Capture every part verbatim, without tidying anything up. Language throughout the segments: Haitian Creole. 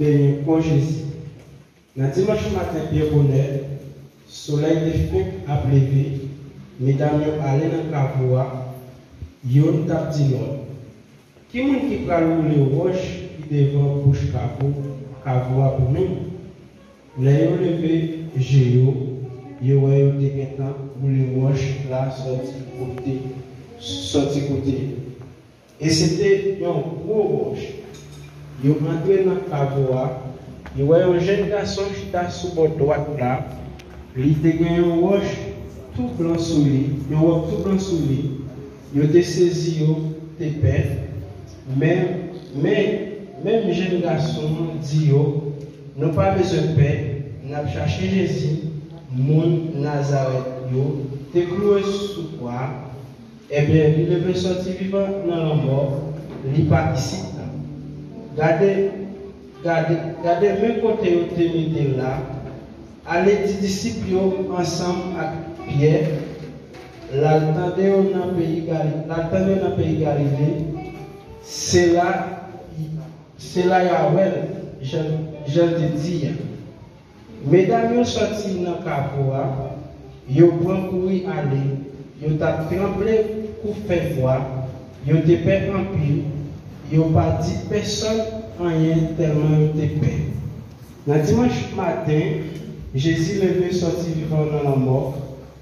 Benyen kò Jezi. Nan dimanch maten byen bonè, solèy te fenk ap leve, medam yo ale nan kavo a, youn t ap di lòt, "Ki moun ki pral woule wòch ki devan bouch kavo, kavo a pou nou?" Lè yo leve je yo, yo wè yo te gentan woule wòch la sòti kote, sòti kote. E se te yon gwo wòch. Yo antre nan kavo a, yo wè yon jèn gason chita sou bò dwat la, li te gen yon wòch tou blan sou li, yon wòb tou blan sou li. Yo te sezi, yo te pè, men, men, menm jèn gason an di yo, "Nou pa bezwen pè, n ap chache Jezi, moun Nazarèt yo te klouwe sou kwa a." Ebyen, li leve sòti vivan nan lanmò, li pa isit la. Gade, gade, gade men kote yo te mete l la. Ale di disip yo ansanm ak Pyè, l al tande yo nan peyi Gali-, l al tande yo nan peyi Galile, se la, se la y a wè l, jan, jan l te di a. Medam yo sòti nan kavo a, yo pran kouri ale, yo t ap tranble kou fèbwa, yo te pè anpil, yo pa di pèsonn anyen tèlman yo te pè. Nan dimanch maten, Jezi leve sòti vivan nan lanmò,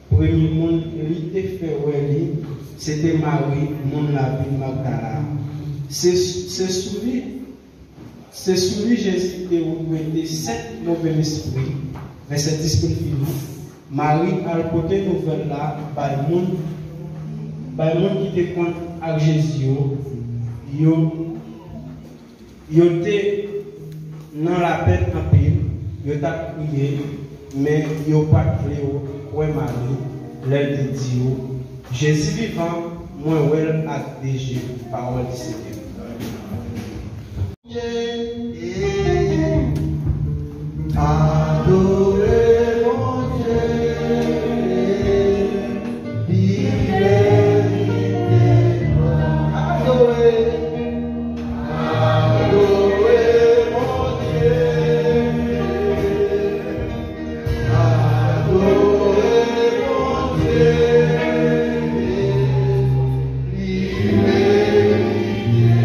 premye moun li te fè wè li, se te Mari, moun lavil Magdala. Se, se sou li Se sou li Jezi te wete sèt move lespri. Vèsè dis pou n fini. Mari al pote nouvèl la bay moun, bay moun ki te konn ak Jezi yo. Yo, yo te nan lapèn anpil, yo t ap kriye, men yo pa t vle kwè Mari lè l te di yo, "Jezi vivan, mwen wè l ak de je." Pawòl di Senyè. Adore Bondye, li merite glwa. Adore, adore Bondye, adore Bondye, li merite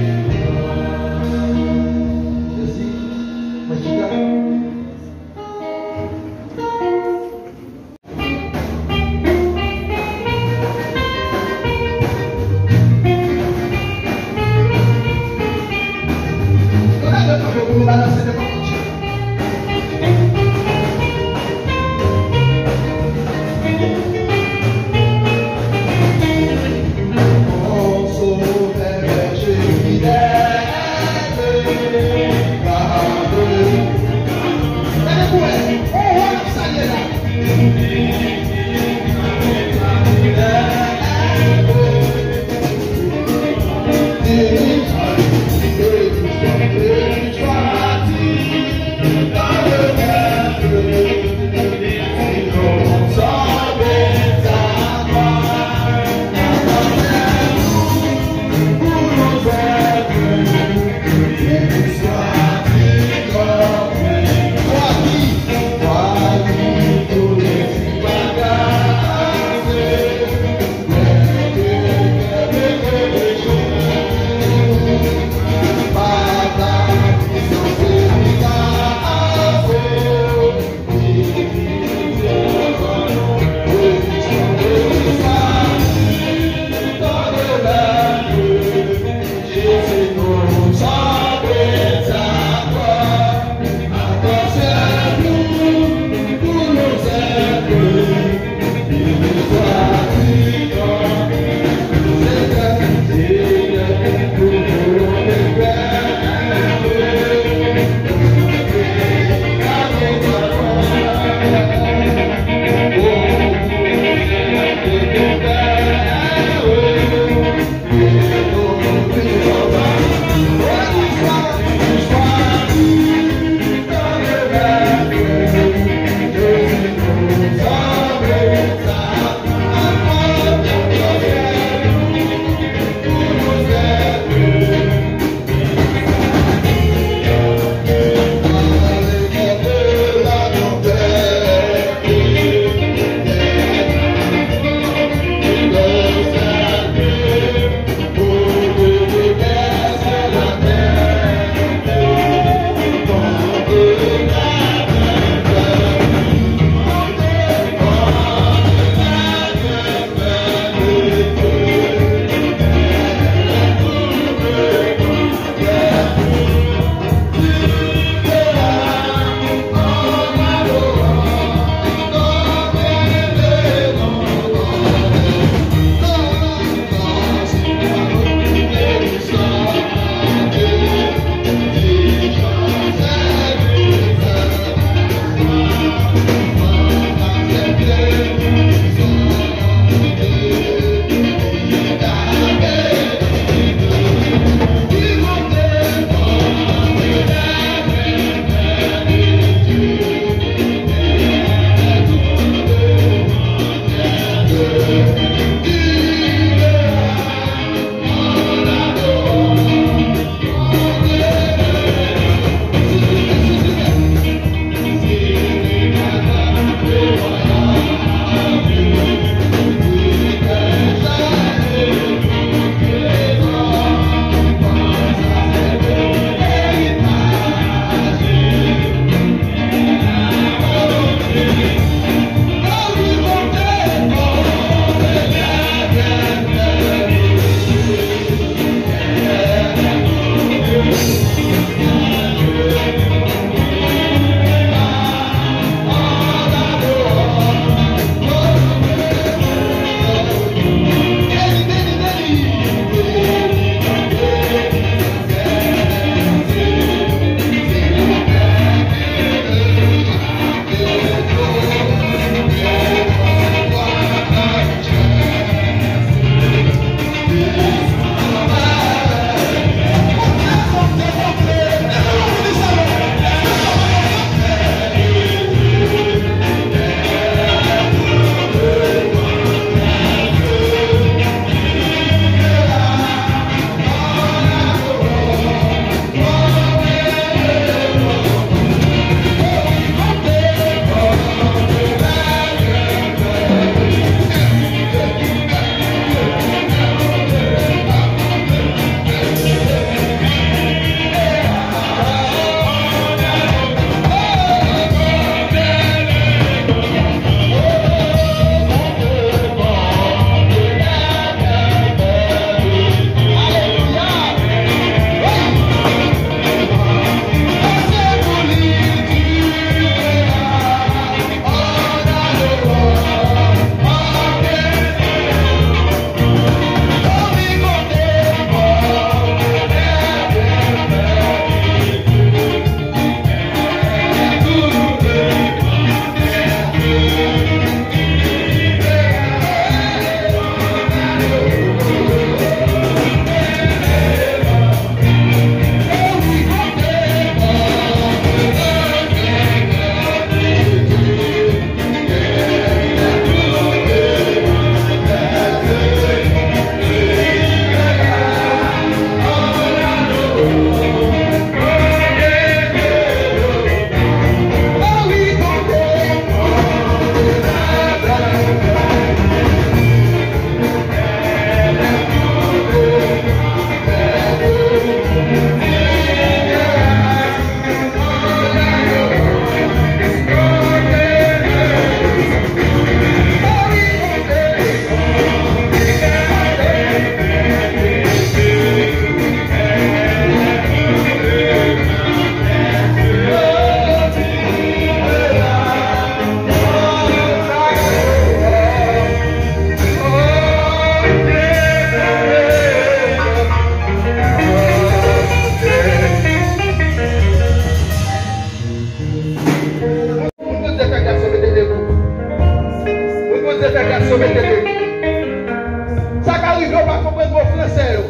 Sè yo,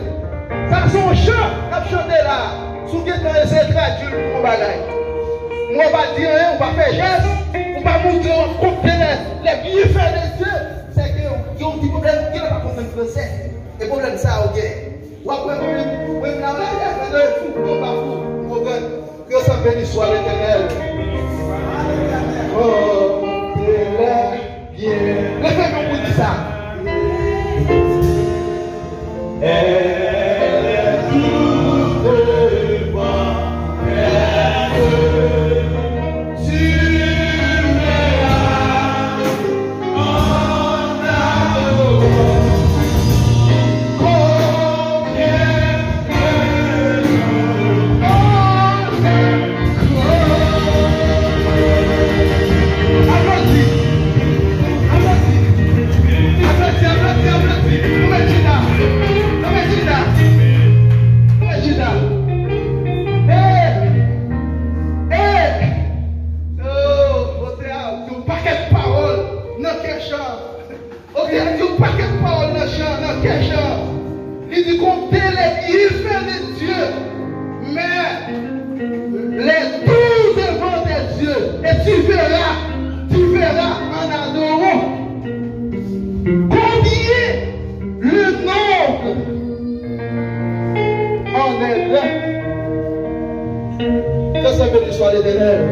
sa se yon chan n ap chante la a. Si w gentan eseye tradui l pou yon bagay, mwen w pa di anyen, ou pa fè jès, ou pa montre w ap konte lè, lè byenfè de Dye, se ke gen yon ti pwoblèm, gen lè pa konprann fransè. E pwoblèm sa a ou gen. W ap wè mwen menm, mwen menm la, mwen la, mwen la, fou, mwen pa fou, m konprann. Que sa beni swa Letènèl. Oh, Letènèl. Leve men pou di sa. Elle est tout devant, elle est sur mes rails, en amour. Combien Aplodi. Aplodi. Aplodi, aplodi, aplodi. Nou met Jida. Nou met Jida. Nou met Jida. Hey! Hey! Oh, Bondye a di yon pakèt pawòl nan kè chan. Obliyè di yon pakèt pawòl nan chan, nan kè chan. Li di konte lè byenfè de Dye, mais les doux devant tes yeux, et tu verras, tu verras en adorant combien le noble en est grand. Que sa beni swa Letènèl.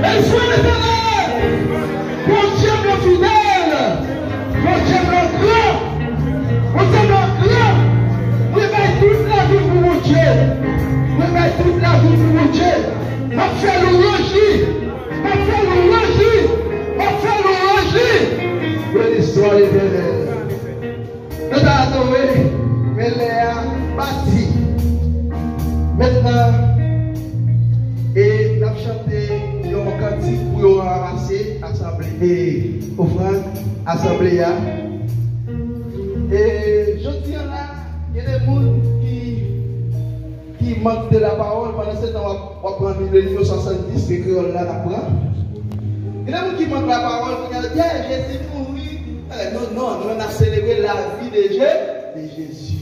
Beni swa Letènèl. Bondye m lan fidèl. Bondye m lan gran. Bondye m lan gran. Mwen bay tout lavi m pou Bondye. Mwen bay tout lavi m pou Bondye. M ap fè lwanj li. M ap fè lwanj li. M ap fè lwanj li. Beni swa Letènèl. Nou ta adore, men lè a pati. Mentnan, e n ap chante yon kantik pou yo ranmase asanble, e ofrann asanble a. E jodi a la, gen de moun ki ki mank de la pawòl, pandan se tan w ap, w ap pran Bib li yo, swasanndis, se kreyòl la n ap pran. Gen de moun ki mank la pawòl, kounye a, di, "Ay, Jezi mouri." Eh, non, non, nou menm n ap selebre lavi de Je, de Jezi.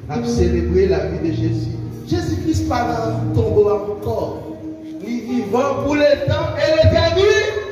N ap selebre lavi de Jezi. Jezi Kris pa nan tonbo a ankò. Li vivan pou letan e letènite.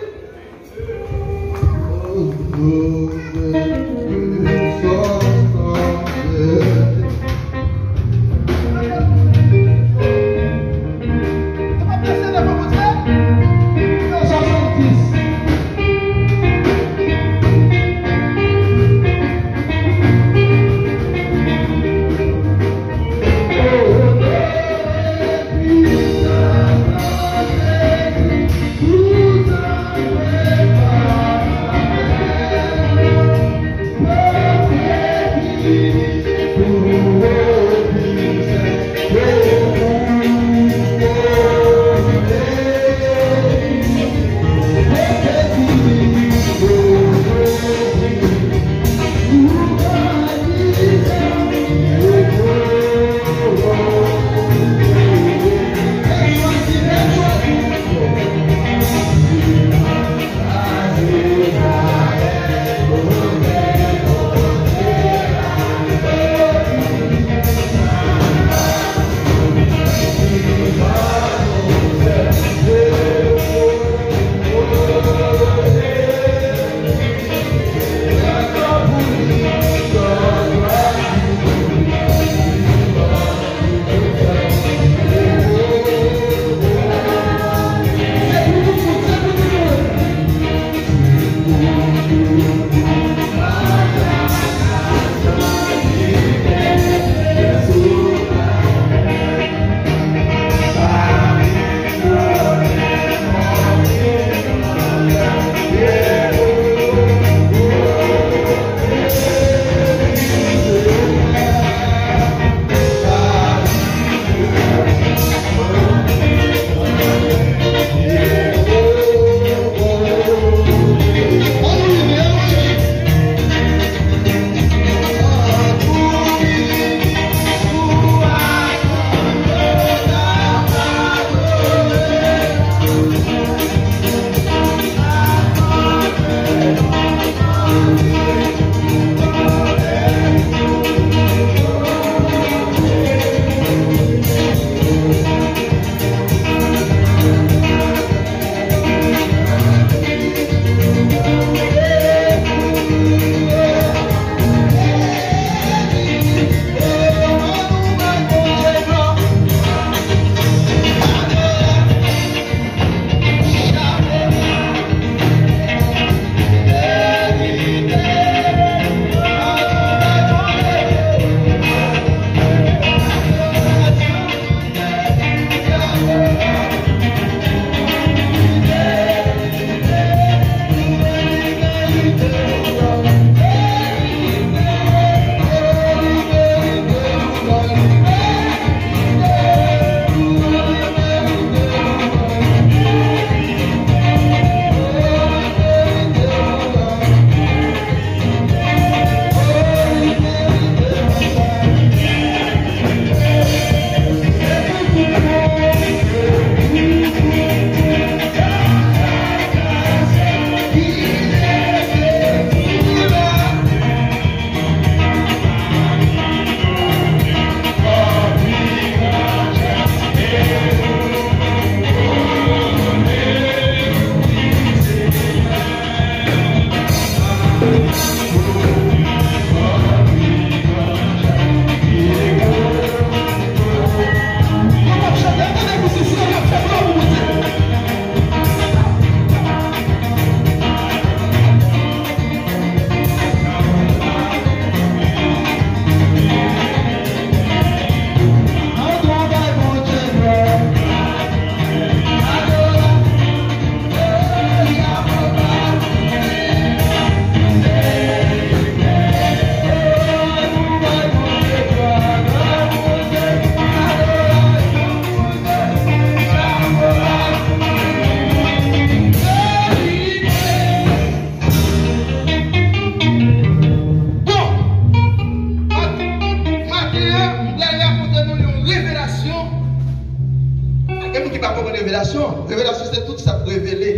Revelasyon, revelasyon se tout sa k revele.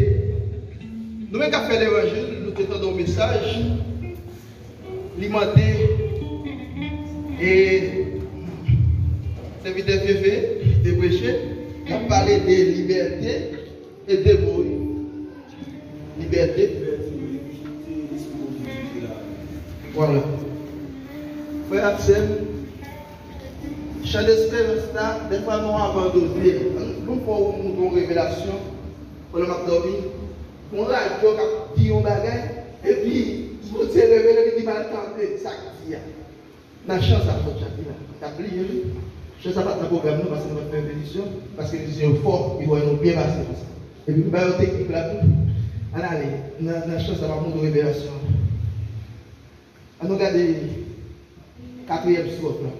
Nou menm k ap fè levanjil, nou te tande yon mesaj, li mande, e sèvitè Fefe te preche, l ap pale de libète e de mo, wi. Libète. Vwala. Frè ak sè m, chan desperans la, dèfwa nou abandone l. Ann fè yon revelasyon pandan m ap dòmi. Yon radyo k ap di yon bagay, epi Bondye revele li di m al tande sa k di a. Nan chan sa, sòt chak ki la. N ap bliye li. Chan sa pa t nan pwogram nou, paske nou pa t fè repetisyon, paske mizisyen yo fò, yo wè nou byen pase konsa. Epi m ba yo teknik la tou. Ann ale, nan, nan chan sa, m ap montre w revelasyon. Ann nou gade katriyèm stròf la.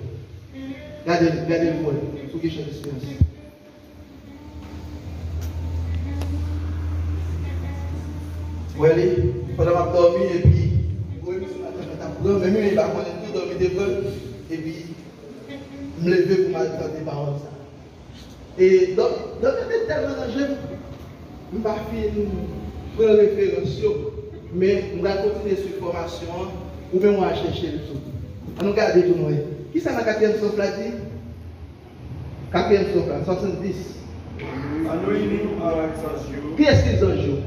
Gade, gade l pou wè, sou ki chan desperans. Wè li, pandan m ap dòmi, epi, woy, misye pa t ap pran, men mwen pa konnen tou dòmi te pran l, epi m leve pou m al tande pawòl sa. E dòmi, dòmi te tèlman nan je m, m pa fin pran referans yo, men m pral kontinye swiv fòmasyon an, ou menm w al chèche l tou. Ann nou gade tou nou wè. Kisa nan katriyèm stròf la di? Katriyèm stròf la, swasanndis. Ann nou ini nou avèk zanj yo. Kiyès ki zanj yo?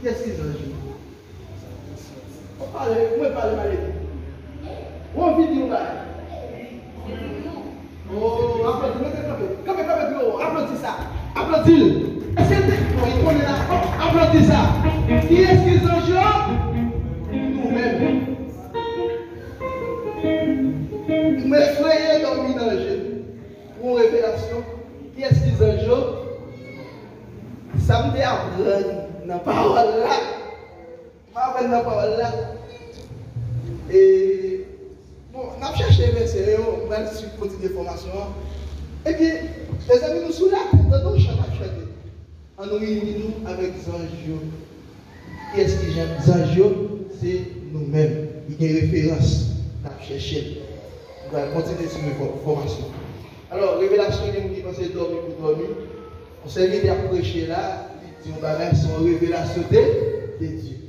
Kiyès ki zanj yo? Ou pale, mwen pale, pale. Ou anvi di yon bagay? Oh, aplodi, mete kanpe. Kanpe, kanpe pi wo. Aplodi sa. Aplodi l. Èske te, bon, li konnen la. Oh, aplodi sa. Kiyès ki zanj yo? Nou menm. M efreye dòmi nan je m. Yon revelasyon. Kiyès ki zanj yo? Sa m te aprann nan pawòl la. M aprann nan pawòl la. E, bon, n ap chèche vèsè yo, m pral swiv kontinye fòmasyon an. Ebyen, mezanmi, nou sou latè, tande yon chan k ap chante. Ann nou ini nou avèk zanj yo. Kiyès ki jan zanj yo? Se nou menm. Li gen referans. N ap chèche l. Nou pral kontinye swiv fò-, fòmasyon. Alò, revelasyon, gen moun ki panse dòmi pou dòmi. Yon sèvitè ap preche la, li di yon bagay, se yon revelasyon de, de Dye.